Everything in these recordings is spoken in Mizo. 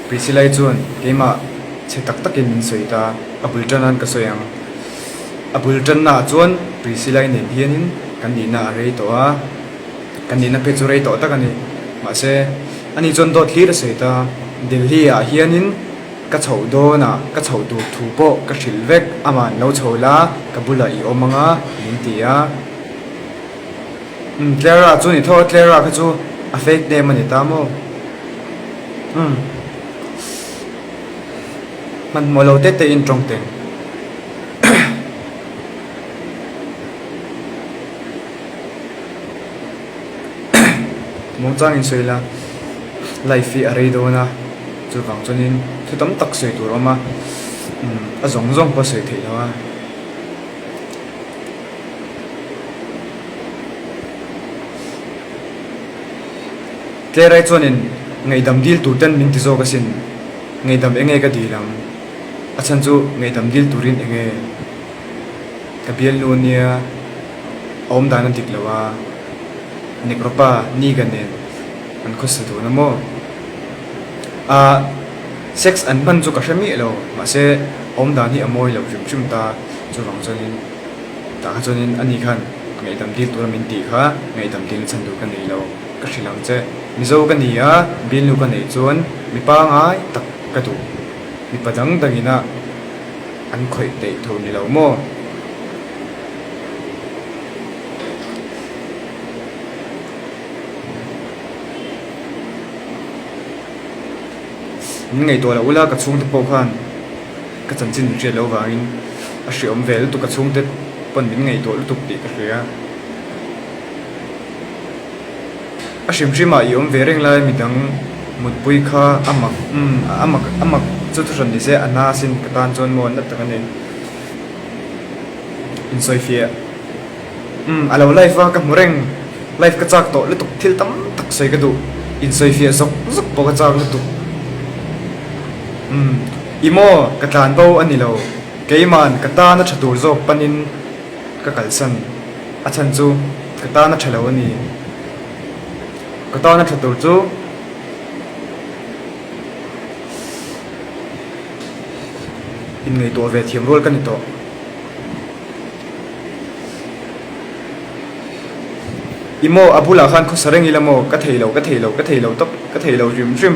Priscilla-i chuan keimah chhe tak takin min sawi ta, a bul tan an ka sawi ang. A bul tannaah chuan Priscilla-i nen hianin kan nihna a rei tawh a, kan nihna phei chu rei tawh tak a ni. Mahse, ani chuan dawt hlir a sawi ta, Delhi-ah hianin ka chhoh dawnah ka chhoh tur thu pawh ka hrilh vek, ama'n lo chho la, ka bulah i awm ang a, min ti a. Umm Clara chu ni tho a, Clara kha chu a fake name a ni ta maw? Umm hmanhmawh lo te te in tawng teng. Muangchang in sawi la, life hi a rei dawn a, chuvang chuanin thu tam tak sawi tur a awm a, umm a zawng zawng pawh sawi theih lo a. Tlerai chuanin ngaihdam dil tur ten min ti zawk asin, ngaihdam enge ka dil ang? A chhan chu ngaihdam dil turin enge ka bialnu ania a awm dan a dik lo a, Nekropa Niga nen an khawsa dun a maw? Ahh sex an hman chu ka hre miah lo, mahse a awm dan hi a mawi lo hrim hrim ta, chuvang chuanin tah kha chuanin ani khan ngaihdam dil tura min tih kha ngaihdam dil chhan tur ka nei lo. Ka hrilh ang che. Mizo ka ni a, bialnu ka neih chuan mipa ngai tak ka duh. Mipa dang dangin a an khawih theih tur ni lo maw? Min ngaihtuah loh ula ka chhungte pawh khan ka chanchin min hriat loh vangin a hreawm ve lutuk ka chhungte pawn min ngaihtuah lutuk tih ka hria. A hrim hrimah i awm ve reng lai midang mutpui kha a mak umm a mak a mak chu thuhran ni se a na sin ka tan chuan maw na tak a ni. Insawifiah umm a lo live a ka hmu reng live ka chak tawh lutuk thil tam tak sawi ka duh insawifiah zawk zawk pawh ka chak lutuk umm i maw ka tlan bo a ni lo keiman ka tan a tha tur zawk panin ka kalsan. A chhan chu ka tan a tha lo a ni. Ka tan a tha tur chu inngaihtuah ve thiam rual ka ni tawh. I maw a bulah khan khawsa reng ila maw ka thei lo ka thei lo ka thei lo tawp ka thei lo hrim hrim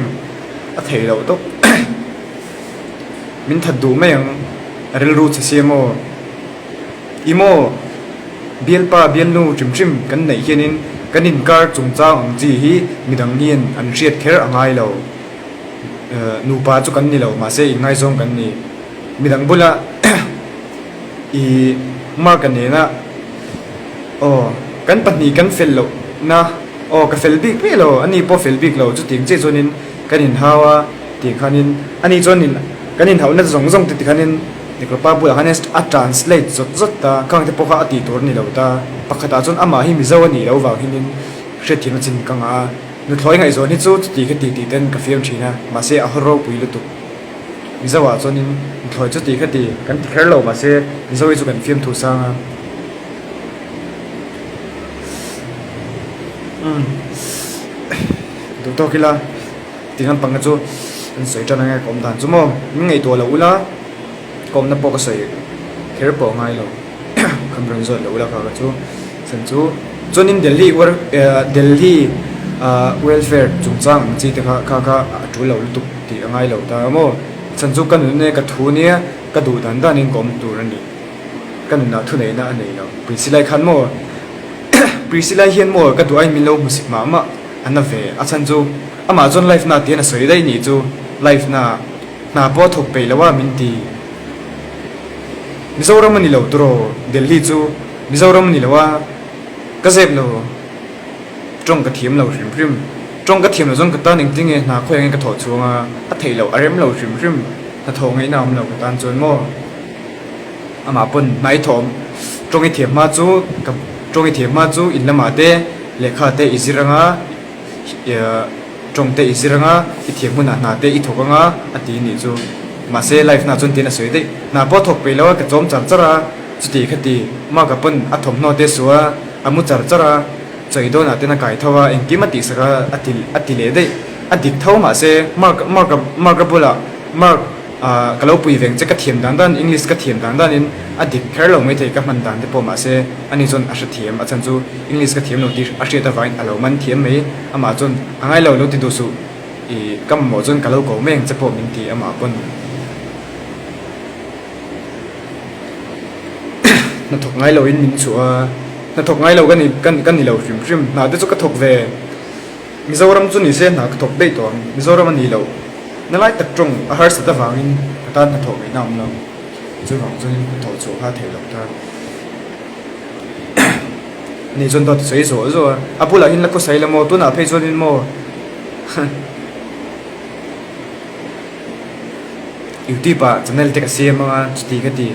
a thei lo tawp min that duh mai ang a rilru chhe sia maw. I maw? Bialpa bialnu hrim hrim kan neih hianin kan inkar chungchang ang chi hi midang hian an hriat kher a ngai lo. Nupa chu kan ni lo, mahse inngaizawng kan ni. Midang bula i Mark-a nena aw kan pahnih kan fel lohna aw ka fel bik miah lo, ani pawh fel bik lo chutiang chiah chuanin kan inhau a tih khanin ani chuanin kan inhauhna zawng zawng te tikhanin Nikawpa bulah khan a translate zawt zawt ta, khang te pawh kha a tih tur a ni lo ta. Pakhatah chuan amah hi Mizo a nih loh vang hianin hriatthiamna chin ka ngah a, nuthlawi ngaihzawn hi chu chuti kha ti tih ten ka fiam thin a, mahse a haw ropui lutuk. Mizo ah chuanin nuthlawi chuti kha ti kan ti kher lo mahse Mizo hi chu kan fiam thu sang a. Umm duh tawk ila. Ti lampang kha chu an sawi tan ange ka awm dan chu maw min ngaihtuah loh ula ka awmna pawh ka sawi kher pawh a ngai lo khan rawn zawt loh ula kha kha chu chhan chu chuanin Delhi Delhi ah welfare chungchang ang chi te kha kha kha a tul lo lutuk tih a ngai lo ta maw chhan chu ka nun e ka thu nia ka duh dan danin ka awm tur a ni ka nunah thuneihna a nei lo Priscilla-i khan maw Priscilla-i hian maw ka duh aiin min lo hmusik mah mah. A na ve, a chhan chu amah chuan life na tihian a sawi daih nih chu, life na hna pawh a thawk peih lo a min ti. Mizoram a ni lo turaw Delhi chu Mizoram a ni lo a, ka zep lo, tawng ka thiam lo hrim hrim, tawng ka thiam lo chuan ka tan engtin nge hna khawi angin ka thawh chhuang a, a theih loh a rem lo hrim hrim, hnathawh ngaihna a awm lo ka tan chuan maw. Amah pawn hnai thawm tawng i thiam hma chu ka tawng i thiam hma chu in lamah te lehkha te i zir anga tawng te i zir anga i thiam hunah hna te i thawk anga a ti nih chu. Mahse life na chuan tiin a sawi daih. Hna pawh a thawk peih lo a ka chawm char char a chuti kha ti Mark-a pawn a thawmhnaw te su a a mu char char a chawi dawnah ten a kai tho a engkim a tihsak a a ti a ti leh daih. A dik tho mahse Mark Mark Mark a bulah Mark ah ka lo pui veng che ka thiam dan dan English ka thiam dan danin a dik kher lo maithei ka hman dan te pawh mahse ani chuan a hrethiam a chhan chu English ka thiam lo tih a hriat avangin a lo man thiam mai amah chuan a ngai lo lo ti duh suh ih ka mamawh chuan ka lo ko mai ang che pawh min ti amah pawn. Hnathawk ngai loin min chhuah a, hnathawk ngai lo ka ni ka ni lo hrim hrim. Hna te chu ka thawk ve. Mizoram chu ni se hna ka thawk daih tawh ang. Mizoram a ni loh. Na lai tak tawng a harsat avangin ka tan hnathawh ngaihna a awm lo. Chuvang chuanin hnathawh chhuah kha theih loh ta. Ani chuan dawt a sawi zawh zawh a. A bulah hian la khawsai la maw? Tunah phei chuanin maw? Youtube ah channel te ka siam anga chuti ka ti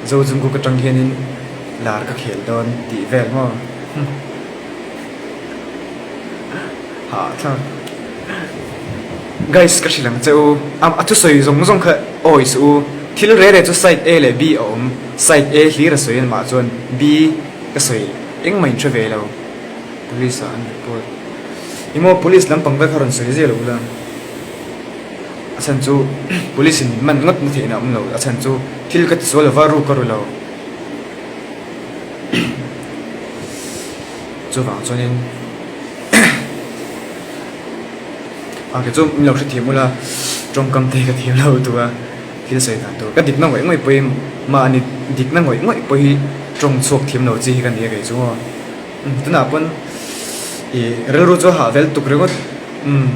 zo jungkook atang hianin lar ka khel dawn tih vel maw hahthlak guys ka hrilh ang che u a thusawi zawng zawng kha awi suh u thil re re chu side A leh B a awm side A hlir a sawi amah chuan B ka sawi engmah in hre ve lo police ah an report ih maw police lampang vel kha rawn sawi ziah lo ula. A chhan chu police in min man ngawt na theihna a awm lo, a chhan chu thil ka tisual lova ru ka ru lo. Chuvang chuanin a ke chu min lo hrethiam ula tawngkam te ka thiam lo tuk a, thil sawi dan tur ka dikna ngawih ngawih pawhin mahni dikna ngawih ngawih pawh hi tawng chhuak thiam lo chi hi ka ni a kei chu aw. Tunah pawn ih rilru chu a hah vel tuk ringawt. Umm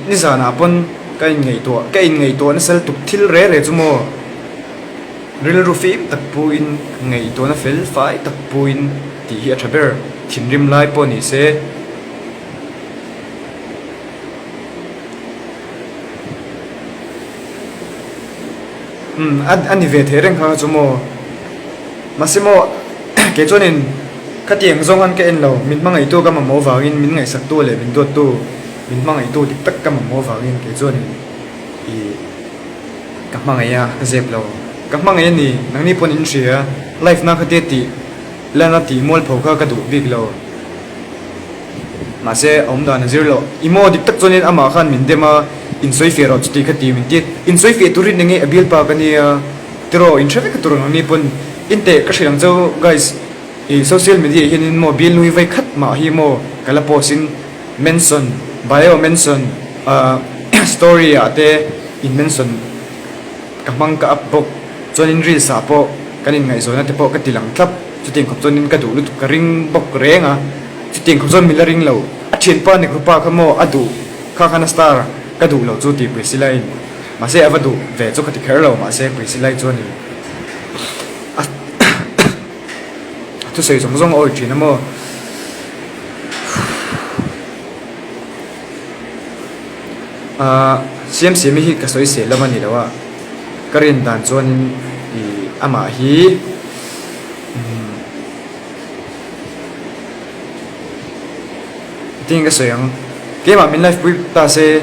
nizanah pawn ka inngaihtuah ka inngaihtuah nasa lutuk thil re re chu maw rilru fim tak puin ngaihtuahna fel fai tak puin tih hi a tha ber thinrim lai pawh ni se. Umm a ni ve thei reng kha chu maw mahse maw kei chuanin khatiang zawng han ka en lo min hmangaihtu ka mamawh vangin min ngaihsaktu leh min duattu min hmangaihtu dik tak ka mamawh vangin kei chuanin ih ka hmangaih a ka zep lo ka hmangaih a ni nangni pawn in hria life na khatia tih lana tih mualpho kha ka duh bik lo. Mahse, a awm dan a zir loh. I maw dik tak chuanin amah khan min dem a, insawi fiah rawh chuti kha ti min ti. Insawi fiah turin enge a bialpa ka nia tiraw in hre vek tur ang ni pawn inteh ka hrilh ang cheu guys. I social media ah hianin maw bialnu hi vawi khat mah hi maw ka la post in mention bio mention ah story ah te in mention ka hmang ka up bawk. Chuanin reels ah pawh kan inngaihzawnna te pawh ka ti lang thlap. Chutiang khawp chuanin ka duh lutuk ka ring bawk reng a. Chutiang khawp chuan min la ring lo. A thianpa Nekrupa kha maw a duh kha khan a star ka duh lo chu tih Priscilla in. Mahse a va duh ve chu ka ti kher lo mahse Priscilla i chuanin a thusawi zawng zawng a awi thin a maw. Ahh Siamsiami hi ka sawi sel lam a ni lo a, ka rin dan chuanin ih amah hi umm Tin ka sawi ang, keimah min life pui ta se,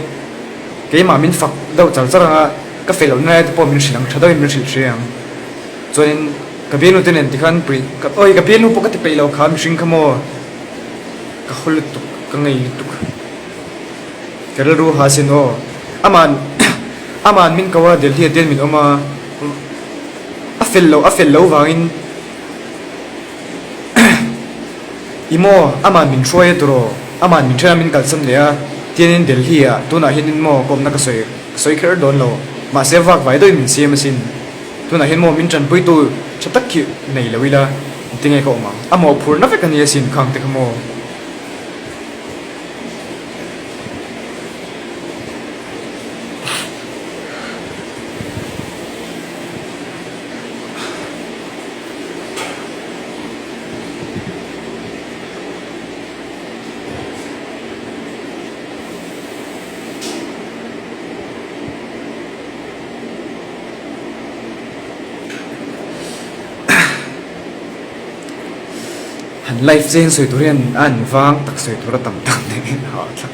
keimah min fak deuh char char ang a, ka fel lohna lai te pawh min hrilh ang, tha deuhin min hrilh hre ang. Chuanin ka bialnu te nen tikhan pui, awi ka bialnu pawh ka ti peih lo kha mihring kha maw, ka haw lutuk, ka ngei lutuk, ka rilru ha sin aw. Aman aman min ko a, Delhi ah te hian min awm a, a fel loh a fel loh vangin. I maw, aman min hruai a turaw, aman min ṭhen a min kalsan leh a, tianin Delhi ah tunah hianin maw ka awmna ka sawi ka sawi kher dawn lo, mahse vak vai deuhin min siam asin, tunah hian maw min ṭanpuitu ṭha tak khi nei lo ila engtinge ka awm ang, a mawhphurhna vek a ni asin khang te kha maw. Han life cheng sawi tur hian a an vang tak sawi tur a tam tak nen a hahthlak.